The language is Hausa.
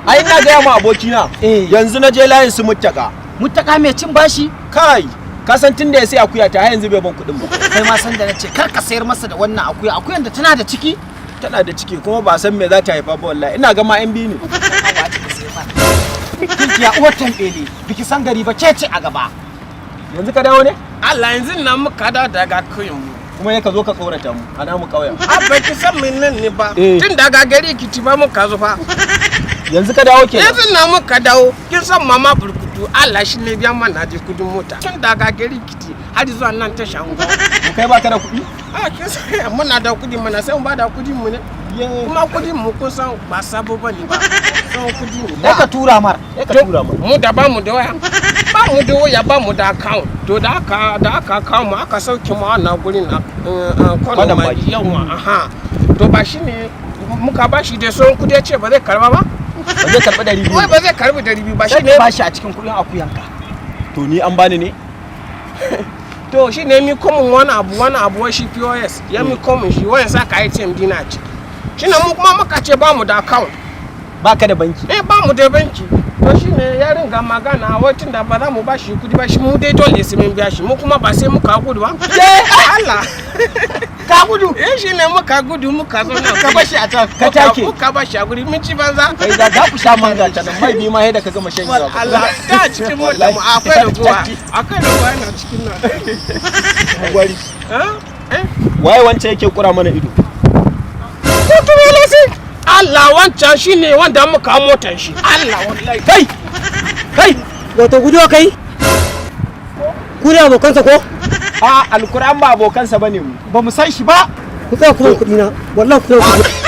Ai ina gaya ma abokina. Eh. Yanzu na je layin su Muttaka. Muttaka mai cin bashi? Kai, ka san tun da ya sai akuya ta har yanzu bai ban kuɗin ba. Kai ma san da nace kar ka sayar masa da wannan akuya, akuyan da tana da ciki. Tana da ciki kuma ba san me za ta haifa ba wallahi. Ina ga ma yan biyu ne. Kinkiya uwar tambele, biki san gari ba, ke ce a gaba. Yanzu ka dawo ne? Allah, yanzu nan muka dawo daga kauyen mu. Kuma ya ka zo ka tsorata mu a namu ƙauyen. A ba ki san min nan ne ba. Eh. Tun daga gari ki ci ba muka zo fa. Yanzu ka dawo kenan. Yanzu nan muka dawo. Kin san mama burkutu, Allah shi ne biya mana da kudin mota. Tun daga gari kiti har zuwa nan tashan gwa. To kai baka da kuɗi? A kin san muna da kudi mana, sai mu ba da kudin mu ne. Kuma kudin mu kun san ba sabo ba ne ba. San kudi ne. Sai ka tura mar. Sai ka tura mu. Mu da ba mu da waya. Ba mu da waya, ba mu da account. To da aka kawo mu, aka sauke mu a wannan gurin na Kwanan kwanan baki. baki yawa, aha. To ba shi ne muka ba shi da son kudi, ya ce ba zai karba ba. Ba zai karɓi 200. Wai ba zai karbi 200 ba. Sai shi ka ne. bashi a cikin kuɗin akuyanka. To ni an bani ne? To shi ne mi komun wani abu wai shi POS ya mi komun shi wayan saka ATM dina a ciki. Shi ne mu kuma muka ce ba mu da account. Baka da banki. Eh, ba mu da banki. To shi ne ya ringa magana wai tunda ba za mu ba shi kudi ba, shi mu dai dole sai mun biya shi. Mu kuma ba sai muka gudu ba. Allah. Ka gudu. Eh, shi ne muka gudu muka zo nan. Ka bashi a can. Ka take. Muka ba shi a guri, mun ci banza. Kai da za ku sha manga ta nan mai bi ma da ka gama shan yawa. Allah, da cikin mota mu akwai raguwa. Akwai raguwa yana cikin nan. Gwari. Eh? Eh? Waye wancan yake kura mana ido? Allah, wancan shi ne wanda muka hau motar shi. Allah wallahi. Kai! Kai! Wato guduwa kai? Ku ne abokansa ko? A alkur'an ba abokansa bane mu. Ba mu san shi ba. Ku tsaya kuma kuɗi na. Wallahi ku tsaya kuɗi.